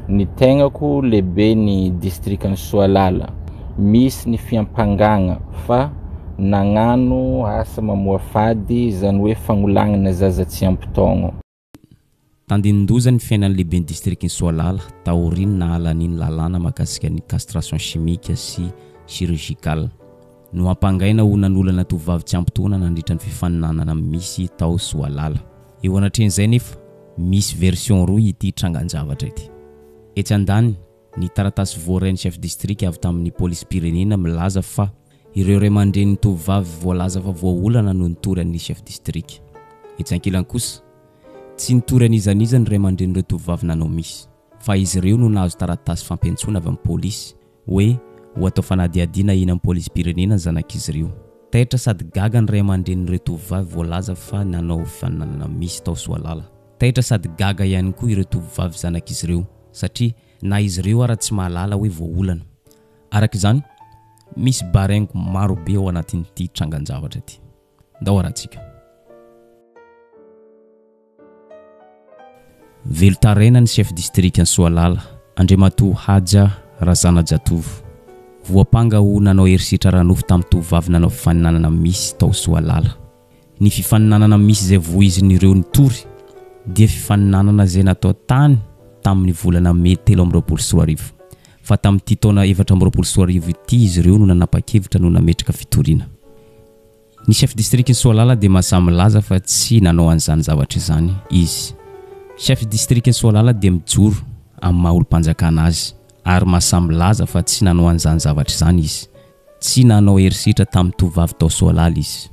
Ny tegnako lehiben'ny distrikan'i Soalala, misy ny fiampangagna fa nagnano asa mamoafady, izany hoe fagnolagnana zaza tsy ampy taogno. Tandindon-doza ny fiainan'ny lehiben'ny distrikan'i Soalala taorian'ny nahalaniany lalàna mahakasika ny castration chimique sy chirurgicale. Nohampangaina ho nanolana tovovavy tsy ampy taona nandritra ny fifaninanana misy tao Soalala. Eo anatrehan'izay anefa, misy version roa ity trangan-javatra ity. Etsy andaniny, ny taratasy voarain'ny chef district avy tamin'ny polisim-pirenena milaza fa ireo ray aman-drenin'ny tovovavy voalaza fa voaolana no nitory an'ny chef district. Etsy ankilany kosa, tsy nitory an'iza n'iza ny ray aman-drenin'ireo tovovavy nanao miss, fa izy ireo no nahazo taratasy fampiantsoana avy amin'ny polisy hoe ho atao fanadihadiana eny amin'ny polisim-pirenena ny zanak'izy ireo. Taitra sady gaga ny ray aman-drenin'ireo tovovavy voalaza fa nanao fifaninanana miss tao Soalala. Taitra sady gaga ihany koa ireo tovovavy zanak'izy ireo satria na izy ireo ara tsy mahalala hoe voaolana. Araka izany, misy baraingo marobe ao anatin'ity trangan-javatra ity. Ndao arahantsika. Velon-taraina ny chef distrikan'i Soalala, Andriamatoa Haja Razanajatovo. Voampanga ho nanao herisetra ara-nofo tamin'ny tovovavy nanao fifaninanana Miss tao Soalala. Ny fifaninanana Miss izay voizin'ireo nitory dia fifaninanana izay natao tany tamin'ny volana mey 2023. Fa tamin'ity taona 2024 ity izy ireo no nanapa-kevitra no nametraka fitoriana. Ny chef district-n'i Soalala dia mahasahy milaza fa tsy nanao an'izany zavatra izany izy. Chef district-n'i Soalala dia mijoro amin'ny maha olom-panjakana azy ary mahasahy milaza fa tsy nanao an'izany zavatra izany izy. Tsy nanao herisetra tamin'ny tovovavy tao Soalala izy.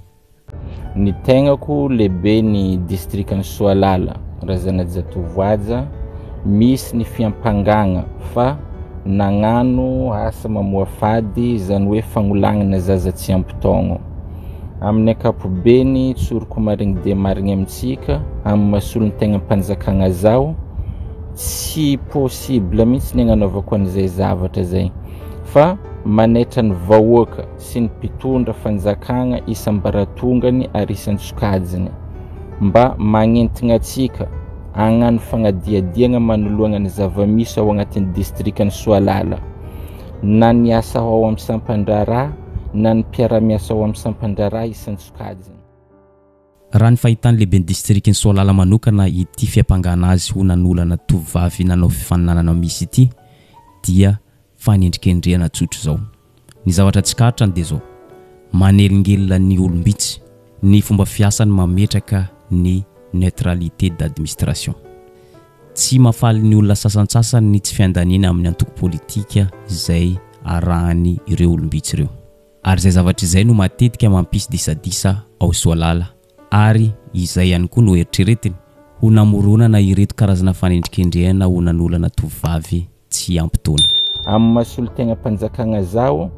Ny tegnako lehiben'ny distrikan'i Soalala, Razanajatovo Haja, misy ny fiampangagna fa nagnano asa mamoafady, izany hoe fagnolagnana zaza tsy ampy taogno. Amin'ny ankapobeny, tsoriko marigny dia marigny amintsika, amin'ny maha solontegnam-panjakagna zaho, tsy possible mihitsy ny agnanaovako an'izay zavatra zay, fa manaitra ny vahoaka sy ny mpitondra fanjakagna isam-baratongany ary isan-tsokajiny mba magnentigna antsika hagnano fagnadihadiagna manoloagna ny zava-misy ao agnatin'ny distrikan'i Soalala, na ny asa ao amin'ny sampan-draharaha na ny mpiara-miasa ao amin'ny sampan-draharaha isan-tsokajiny. Raha ny fahitan'ny lehiben'ny distrikan'i Soalala manokana ity fiampangana azy ho nanolana tovovavy nanao fifaninanana Miss ity dia fanendrikendrehana tsotr'izao. Ny zavatra tsikaritrany dia izao, manelingelina ny olom-bitsy ny fomba fiasany mametraka ny neutralité d'admistration. Tsy mahafaly ny olona sasantsasany ny tsy fiandaniana amin'ny antoko politika izay arahany ireo olom-bitsy ireo. Ary izay zavatra izay no matetika mampisy disadisa ao Soalala ary izay ihany koa no eritreretiny ho namoronana ireto karazana fanendrikendrehana ho nanolana tovovavy tsy ampy taona. Amin'ny maha solontenam-panjakana zaho,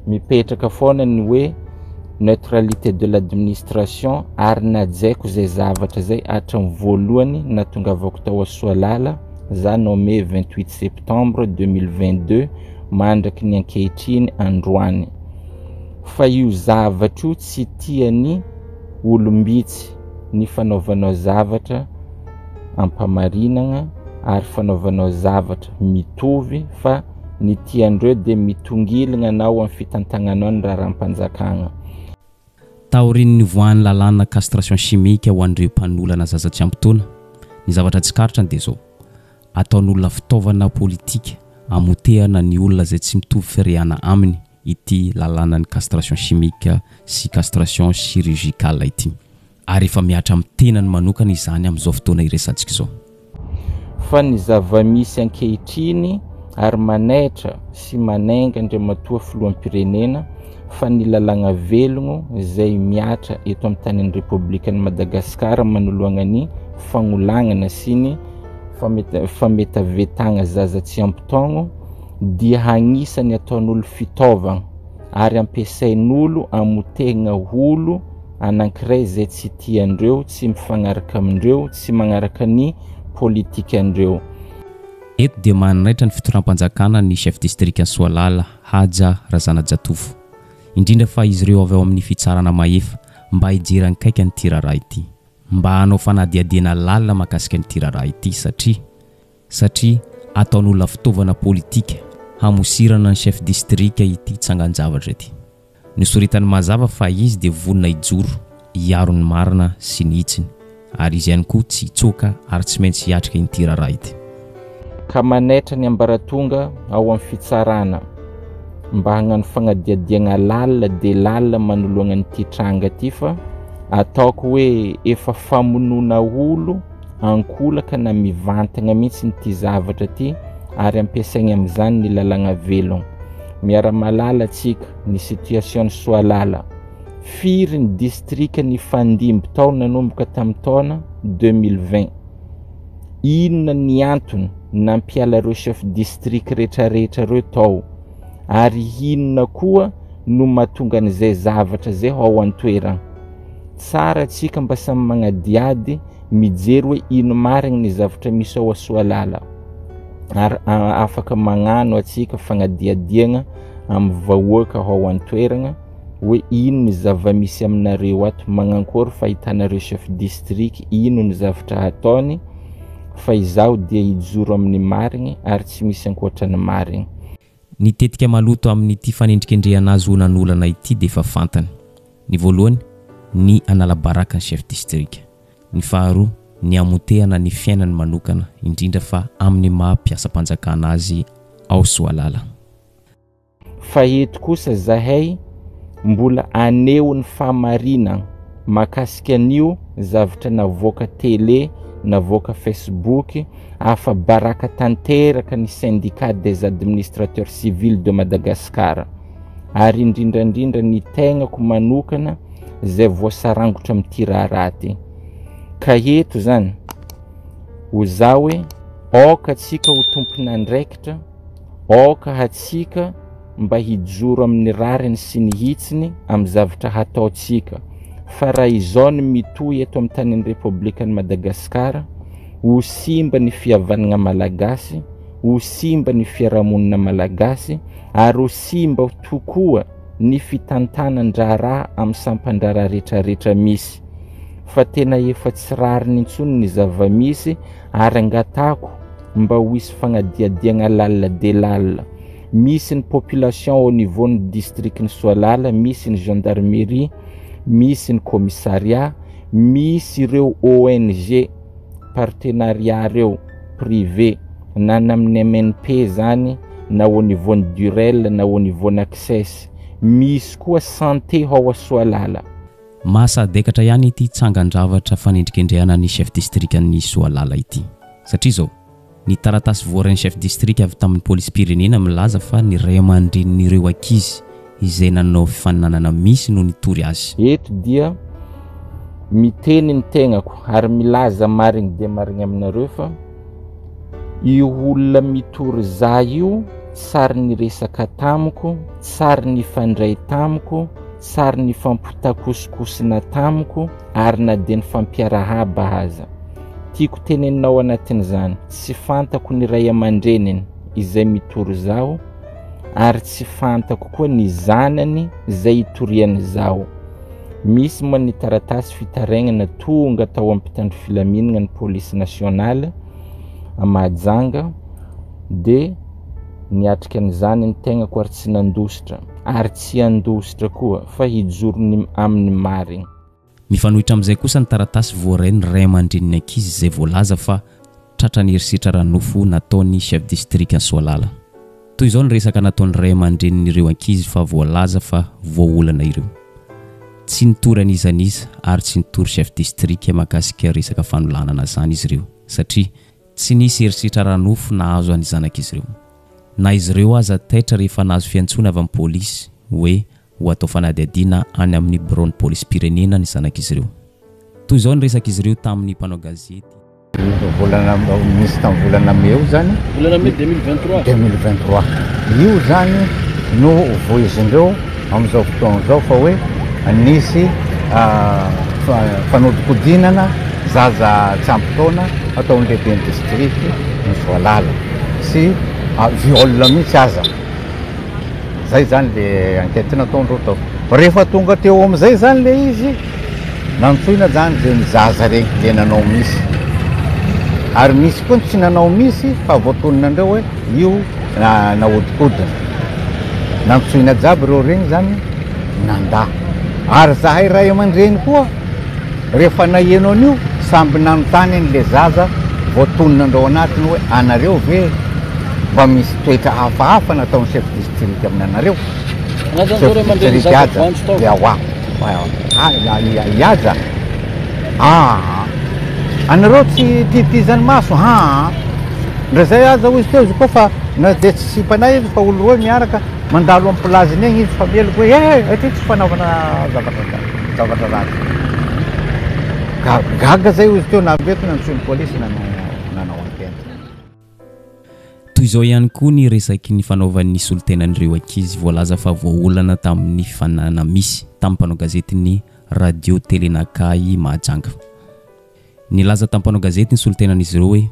mipetraka foana ny hoe neutralité de l'administration ary najaiko izay zavatra izay hatramin'ny voalohany nahatongavako tao Soalala, za nommé 28 septembre 2022 mandraky ny ankehitriny androany. Fa io zavatra io tsy tian'ny olom-bitsy ny fanaovanao zavatra ampamarinagna ary fanaovanao zavatra mitovy fa ny tiandreo dia mitongilagna anao amin'ny fitantagnanao ny raharaham-panjakagna. Taorian'ny nivoahan'ny lalàna castration chimique ho an'ireo mpanolana zaza tsy ampy taona, ny zavatra tsikaritrany dia izao, ataon'olona fitaovana politika amotehana ny olona izay tsy mitovy firehana aminy ity lalànan'ny castration chimique sy castration chirurgicale ity. Ary efa mihatra amin'ny tenany manokana izany amin'izao fotoana iresantsika izao. Fa ny zava-misy ankehitriny ary manaitra sy manainga Andriamatoa Filoham-pirenena fa ny lalàgna velogno izay mihatra eto amin'ny tanin'ny Repoblikan'i Madagasikara manoloagna ny fagnolagnana sy ny fametavetagna zaza tsy ampy taogno dia hagnisany ataon'olo fitaovagna ary ampiasain'olo amotegna olo anankiray izay tsy tiandreo, tsy mifagnaraka amindreo, tsy magnaraka ny politikandreo. Eto dia manaitra ny fitondram-panjakana ny chef distrikan'i Soalala, Haja Razanajatovo. Indrindra fa izy ireo avy ao amin'ny fitsarana mahefa mba hijery ankaiky an'ity raharaha ity. Mba hanao fanadihadiana lalina mahakasika an'ity raharaha ity satria. Satria. Ataon'olona fitaovana politika hamosirana ny chef district ity tsangan-javatra ity. Nosoritany mazava fa izy dia vonona hijoro hiaro ny marina sy ny hitsiny ary izy ihany koa tsy hitsoaka ary tsy maintsy hiatrika inty raharaha ity. Ka manaitra ny ambaratonga ao amin'ny fitsarana mba hagnano fagnadihadiagna lalina dia lalina manoloagna an'ity tranga ity fa ataoko hoe efa famonoana olo ankolaka na mivantagna mihitsy ity zavatra ity ary ampiasaigna amin'izany ny lalàgna velogno. Miara-malala antsika ny situation-n'i Soalala. Firy ny distrika nifandimby tao nanomboka tamin'ny taona 2020? Inona ny antony nampiala ireo chef district retraretra ireo tao? Ary inona koa no mahatonga an'izay zavatra izay ao an-toerana? Tsara antsika mba samy magnadihady mijery hoe ino marigny ny zavatra misy ao Soalala ary afaka magnano antsika fagnadihadiagna amin'ny vahoaka ao an-toeragna hoe ino ny zava-misy aminareo ato, magnankory fahitanareo chef district, ino ny zavatra ataony, fa izaho dia hijoro amin'ny marigny ary tsy misy ankoatra ny marigny. Ny tetika maloto amin'ity fanendrikendrehana azy ho nanolana ity dia efa fantany. Ny voalohany, ny hanala baraka ny chef district. Ny faharoa, ny hamotehana ny fiainany manokana, indrindra fa amin'ny maha mpiasam-panjakana azy ao Soalala. Fa eto kosa zahay mbola aneho ny fahamarinagna makasika an'io zavatra navoaka télé, navoaka Facebook, afa-baraka tanteraka ny Syndicat des administrateurs civils de Madagascar ary indrindra indrindra ny tegnako manokana izay voasarangotra amin'ity raharaha ty. Ka eto zany ho za hoe aoka atsika ho tompon'andraikitra, aoka hatsika mba hijoro amin'ny rariny sy ny hitsiny amin'ny zavatra hataontsika fa raha izao ny mitohy eto amin'ny tanin'ny Repoblikan'i Madagasikara, ho simba ny fihavanana malagasy, ho simba ny fiarahamonina malagasy ary ho simba tokoa ny fitantanan-draharaha amin'ny sampan-draharaha rehetrarehetra misy fa tena efa tsy rariny intsony ny zava-misy ary angatahako mba ho hisy fagnadihadiagna lalina dia lalina. Misy ny population au niveau ny district ny Soalala, misy ny gendarmerie, misy ny commissariat, misy ireo ONG partenariat ireo privé na ny amin'ny MNP zany na au niveau ny Durel na au niveau ny Access. Misy koa santé ao Soalala. Mahasadaikatra ihany ity tsangan-javatra fanendrikendrehana ny chef distrikan'i Soalala ity. Satria izao, ny taratasy voarain'ny chef district avy tamin'ny polisim-pirenena milaza fa ny ray aman-drenin'ireo ankizy izay nanao fifaninanana misy no nitory azy. Eto dia miteny ny tegnako ary milaza marigny dia marigny aminareo fa io olona mitory za io tsary niresaka tamiko, tsary nifandray tamiko, tsary nifampitakosokosona tamiko ary na dia nifampiarahaba aza. Tiako tenenina ao anatin'izany, tsy fantako ny ray aman-dreniny izay mitory zaho ary tsy fantako koa ny zanany izay itoriany zaho. Misy moa ny taratasy fitarainana tonga tao amin'ny mpitandro filaminana ny polisy nasionaly a Mahajanga dia niatrika an'izany ny tegnako ary tsy nandositra ary tsy handositra koa fa hijoro ny amin'ny marigny. Mifanohitra amin'izay kosa ny taratasy voarain'ny ray aman-drenin'ny ankizy izay voalaza fa tratran'ny herisetra ara-nofo nataon'ny chef distrikan'i Soalala. Toy izao ny resaka nataon'ny ray aman-drenin'ireo ankizy fa voalaza fa voaolana ireo. Tsy nitory an'iza n'iza ary tsy nitory chef district mahakasika resaka fanolanana izany izy ireo satria tsy nisy herisetra ara-nofo nahazo an'ny zanak'izy ireo. Na izy ireo aza taitra rehefa nahazo fiantsoana avy amin'ny polisy hoe ho atao fanadihadiana any amin'ny biraon'ny polisim-pirenena ny zanak'izy ireo. Toy izao ny resak'izy ireo tamin'ny mpanao gazety. Volana nisy tamin'ny volana mey io zany. Volana mey 2023. 2023. Io zany no voizindreo amin'izao fotoana izao fa hoe nisy fanodikodinana zaza tsy ampy taona ataon'ny lehiben'ny district ny Soalala sy viol mihitsy aza. Zay zany le enquête nataondreo tao. Rehefa tonga teo amizay zany le izy, nantsoina zany reny zaza reny le nanao misy. Ary misy koa ny tsy nanao miss fa voatononandreo hoe io nahodinkodina. Nantsoina jiaby ireo regny zany nandà. Ary zahay ray aman-dreny koa rehefa naheno an'io samby nanontany an'le zaza voatononandreo anatiny hoe anareo ve mba misy toetra hafahafa nataon'ny chef district aminanareo? Chef district Haja dia wa i Haja aa anareo tsy titizan'ny maso aa ndra zay aza hoy izy teo izy koa fa na dia tsy sipanay izy fa olo roe miaraka mandalo amin'ny plage-ny egny izy fa meloko hoe eh aty tsy fanaovana zavatra zavatra ratsy gaga zay hoy izy teo naveto nantsoin'ny polisy nanao nanao enquête. Toy izao ihany koa ny resaky nifanaovan'ny solontenan'ireo ankizy voalaza fa voaolana tamin'ny fifaninanana misy tamin'ny mpanao gazetin'ny Radio Télé Nakay Mahajanga. Nilaza tamin'ny mpanao gazety ny solontenan'izy ireo hoe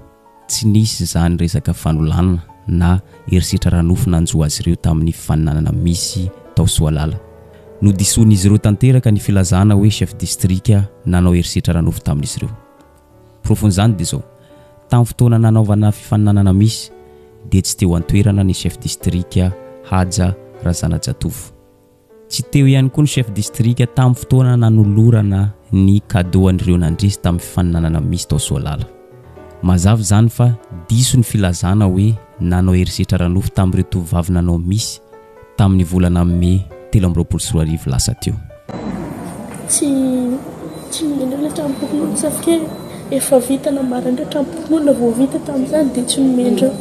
tsy nisy izany resaka fanolanana na herisetra ara-nofo nanjo azy ireo tamin'ny fifaninanana misy tao Soalala. Nodisoin'izy ireo tanteraka ny filazana hoe chef distrika nanao herisetra ara-nofo tamin'izy ireo. Porofon'izany dia izao, tamin'ny fotoana nanaovana fifaninanana Miss dia tsy teo an-toerana ny chef district Haja Razanajatovo. Tsy teo ihany koa ny chef district tamin'ny fotoana nanolorana ny cadeau an'ireo nandresy tamin'ny fifaninanana Miss tao Soalala. Mazava izany fa diso ny filazana hoe nanao herisetra ara-nofo tamin'ireo tovovavy nanao Miss tamin'ny volana mey 2023 lasa teo. Tsy tsy nomendreo ilay tranom-pokonolona satria efa vita nambaran-dreo tranom-pokonolona vao vita tamin'izany dia tsy nomendreo.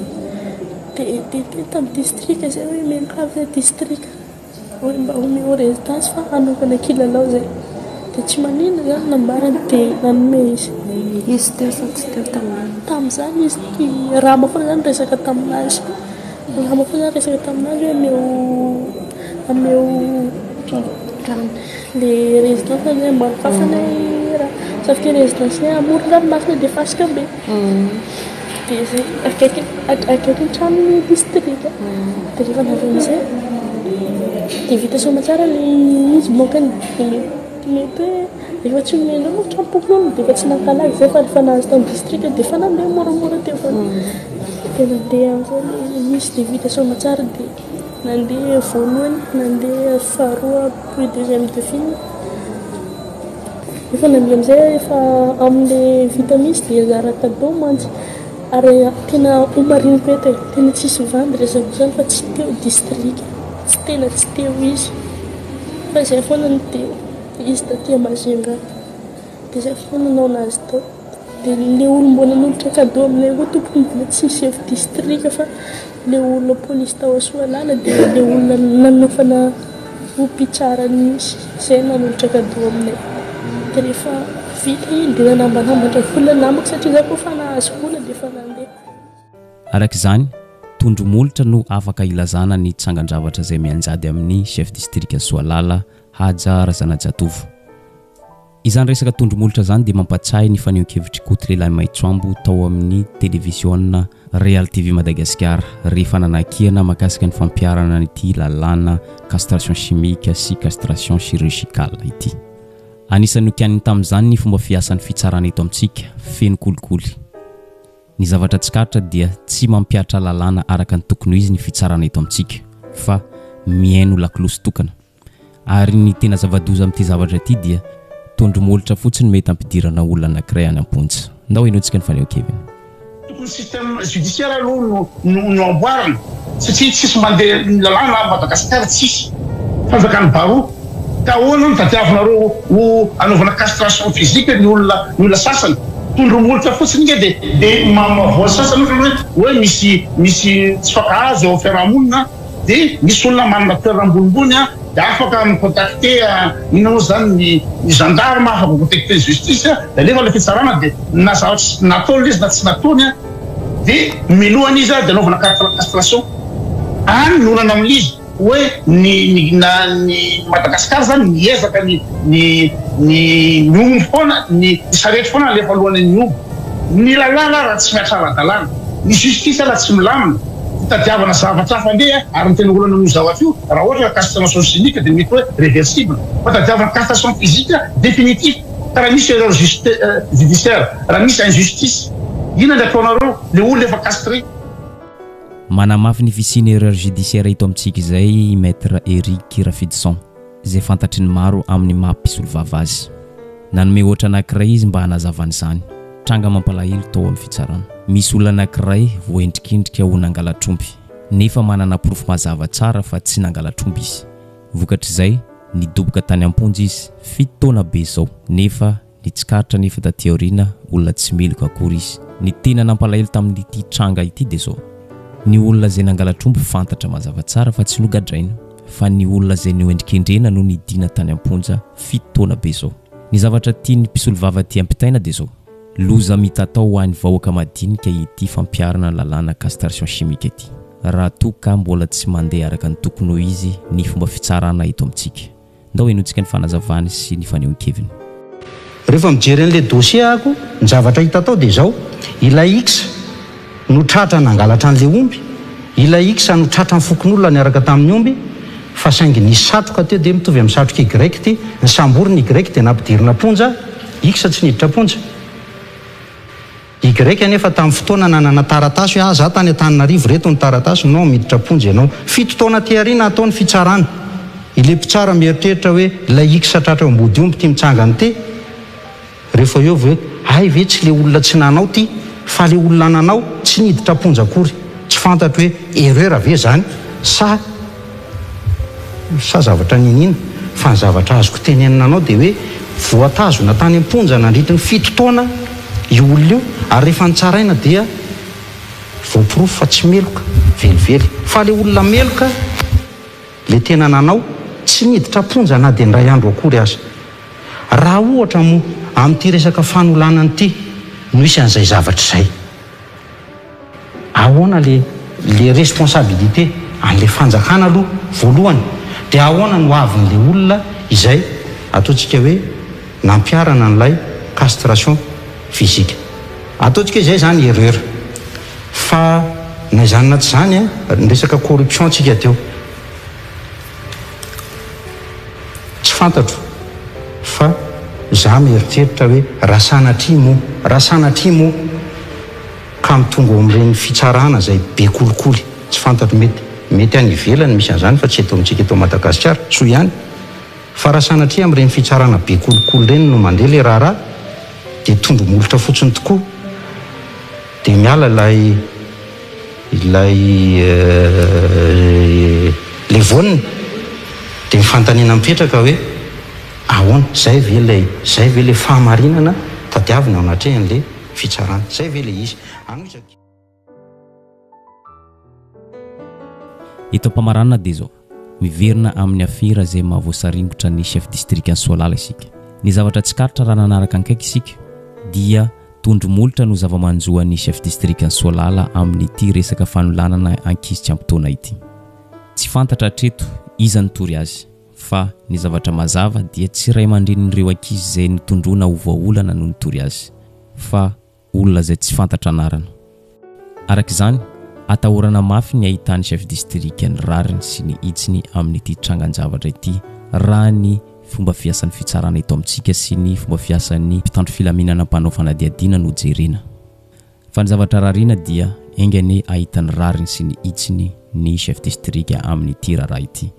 Dia dia tamin'ny distrika izay hoe miangavy izay distrika hoe mba omeo résidence fa hanaovana kilalao izay. Dia tsy maninona izany nambarany dia nanome izy. Izy teo sa tsy teo tamin'izany? Tamin'izany izy, Rama foana izany niresaka tamin'azy. Rama foana zany resaka taminazy hoe ameo ameo trano le résidence zany ambany fasana raha sauf que résidence ny amoron-dranomasina dia fasika be dia zay akaiky akaiky ny tranon'ny district dia rehefa navy amizay dia vita soamantsara le izy mokany dia mety hoe rehefa tsy nomendreo moa tranom-pokonolona dia efa tsy nankalaza zay fa rehefa nahazo tamin'ny district dia efa nandeha moramora teo foana. Dia nandeha amin'izay ilay izy dia vita soamantsara dia nandeha voalohany, nandeha faharoa puis deuxième dauphine. Efa nandeha amin'izay aho efa amin'ilay vita mihitsy dia zara cadeau mantsy. Ary tena homariniko eto e, tena tsisy vandy resaka izany fa tsy teo district, tsy tena tsy teo izy fa izay foana no teo, izy taty Majunga. Dia izay foana no nanao anazy tao. Dia ilay olona mbola nanolotra cadeau aminay koa tompoko mbola tsy chef district fa ilay olona polisy tao Soalala dia ilay olona nanofana ho mpitsara mihitsy izay no nanolotra cadeau aminay. Dia rehefa vita iny dia nanambanambatra vola namako satria za koa efa nahazo vola dia efa nandeha. Araka izany, tondro molotra no afaka ilazana ny tsangan-javatra izay mianjady amin'ny chef district Soalala, Haja Razanajatovo. Izany resaka tondro molotra izany dia mampatsiahy ny fanehoan-kevitr'i Koto lehilahy maitsoambo tao amin'ny televiziona Real TV Madagasikara rehefa nanakiana mahakasika ny fampiharana an'ity lalàna castration chimique sy castration chirurgicale ity. Anisan'ny nokianiny tamin'izany ny fomba fiasan'ny fitsarana eto amintsika, feno kolikoly. Ny zavatra tsikaritra dia tsy mampihatra lalàna araka ny tokony ho izy ny fitsarana eto amintsika fa mihaino lakolosy tokana. Ary ny tena zava-doza amin'ity zavatra ity dia tondro molotra fotsiny mety hampidirana olona anankiray any am-ponja. Ndao henointsika ny fanehoan-keviny. Tokony système judiciaire aloha no no amboarina satria tsisy mandeha ny lalàna à Madagascar tsisy fanjakan'ny baroa ka ahoana no tadiavinareo ho anaovana castration physique ny olona ny olona sasany tondro molotra fotsiny nge de de mamavoa sasany ohatra hoe hoe misy misy tsy fankahazo eo fiarahamonina Dia misy olona manana toerana ambonimbony an, dia afaka mi-contacter inona moa izany ny ny gendarme, afaka mi-contacter ny justice an, dia alefa ilay fitsarana dia na zavatra nataony ilay izy na tsy nataony an, dia melohana izy an, dia anaovana castration. Any ny olana amin'ilay izy hoe ny ny na ny Madagascar izany miezaka ny ny ny ny omby foana, ny sarety foana alefa alohany ny omby. Ny lalàna raha tsy mihatra ara-dalàna, ny justice raha tsy milamina, fitadiavana zavatra hafa ndeha ary ny tena olana amin'io zavatra io raha ohatra ka castration chimique dia mety hoe reversible fa tadiavana castration physique définitif ka raha misy erreur judiciaire, raha misy injustice. Inona ny ataonareo? Le olona efa castré. Manamafy ny fisian'ny erreur judiciaire eto amintsika izay i Maître Eric Rafidison, izay fantatry ny maro amin'ny maha mpisolovava azy. Nanome ohatra anankiray izy mba hanazavana izany. Tranga mampalahelo tao amin'ny fitsarana. Misy olona anankiray voaendrikendrika ho nangalatr'omby, nefa manana porofo mazava tsara fa tsy nangalatr'omby izy. Vokatr'izay, nidoboka tany am-ponja izy, fito taona be izao, nefa ny tsikaritra anefa taty aoriana, olona tsy meloka akory izy. Ny tena nampalahelo tamin'ity tranga ity dia izao, ny olona izay nangalatr'omby fantatra mazava tsara fa tsy nogadraina, fa ny olona izay noendrikendrehina no nidina tany am-ponja fito taona be izao. Ny zavatra tian'ny mpisolovava aty ampitaina dia izao, loza mitatao ho an'ny vahoaka madinika ity fampiharana lalàna castration chimique ity, raha toa ka mbola tsy mandeha araka ny tokony ho izy ny fomba fitsarana eto amintsika. Ndao henointsika ny fanazavany sy ny fanehoan-keviny. Rehefa mijery an'ilay dossier ako, ny zavatra hita tao dia izao, ilay X no tratra nangalatra an'ilay omby, ilay X no tratran'ny fokonolona niaraka tamin'ny omby, fa saingy nisy satroka teo dia mitovy amin'ny satrok'i Y ity, nisamborina Y dia nampidirina am-ponja, X tsy niditra am-ponja. Y anefa tamin'ny fotoana nanana taratasy hoe ah za tany Antananarivo reto ny taratasy, non miditra am-ponja ianao. Fito taona aty aoriana atao ny fitsarana. Ilay mpitsara mieritreritra hoe ilay X tratra eo ambodiomby ity mitsangana ity, rehefa eo vao hoe hay ve tsy le olona tsy nanao ity fa le olona nanao tsy niditra am-ponja akory. Tsy fantatro hoe erreur ve izany sa. Sa zavatra niniana? Fa ny zavatra azoko tenenina anao dia hoe voatazona tany am-ponja nandritry ny fito taona io olona io ary rehefa nitsaraina dia voaporofo fa tsy meloka velively. Fa ilay olona meloka, ilay tena nanao, tsy niditra am-ponja na dia indray andro akory aza. Raha ohatra moa amin'ity resaka fanolanana ity no hisy an'izay zavatra izay. Ahoana le le responsabilité an'le fanjakana aloha voalohany de ahoana ny ho avin'le olona izay ataontsika hoe nampiharana an'ilay castration physique. Ataontsika hoe izay zany erreur fa na izany na tsy izany a, ny resaka corruption tsika teo tsy fantatro fa za mieritreritra hoe raha sanatria moa, raha sanatria moa ka mitonga ao amin'ireny fitsarana izay be kolikoly, tsy fantatro mety mety any ivelany misy an'izany fa tsy eto amintsika eto Madagasikara, soa ihany fa raha sanatria amin'ireny fitsarana be kolikoly ireny no mandeha ilay raharaha dia tondro molotra fotsiny tokoa dia miala ilay ilay ilay voaniny dia ny fanontaniana mipetraka hoe ahoana, izay ve ilay izay ve ilay fahamarinana tadiavina ao anatrehan'ilay fitsarana. Zay ve le izy? Anohizako. Eto am-pamaranana dia izao, miverina amin'ny afera izay mahavoasaringotra ny chef distrikan'i Soalala isika. Ny zavatra tsikaritra raha nanaraka ankaiky isika dia tondro molotra no zava-manjo an'ny chef distrikan'i Soalala amin'ity resaka fanolanana ankizy tsy ampy taona ity. Tsy fantatra hatreto iza nitory azy fa ny zavatra mazava dia tsy ray aman-drenin'ireo ankizy izay notondroina ho voaolana no nitory azy fa olona izay tsy fantatra anarana. Araka izany, atahorana mafy ny hahitan'ny chef district ny rariny sy ny hitsiny amin'ity trangan-javatra ity raha ny fomba fiasan'ny fitsarana eto amintsika sy ny fomba fiasan'ny mpitandro filaminana mpanao fanadihadiana no jerena. Fa ny zavatra rariana dia enga anie hahita ny rariny sy ny hitsiny ny chef district amin'ity raharaha ity.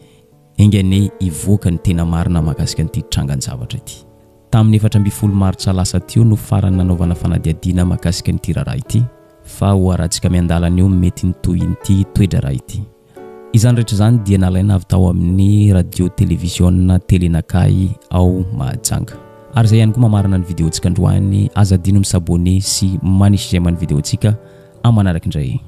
Enga anie hivoaka ny tena marina mahakasika an'ity trangan-javatra ity. Tamin'ny 14 martsa lasa teo no farany nanaovana fanadihadiana mahakasika an'ity raharaha ity, fa ho arahantsika miandalana eo mety ny tohin'ity toe-draharaha ity. Izany rehetra izany dia nalaina avy tao amin'ny radio televiziona Tele Nakay ao Mahajanga. Ary izay ihany koa mamarana ny video-ntsika androany, aza adino mi-s'abonner sy manisy j'aime ny video-ntsika, amin'ny manaraka indray.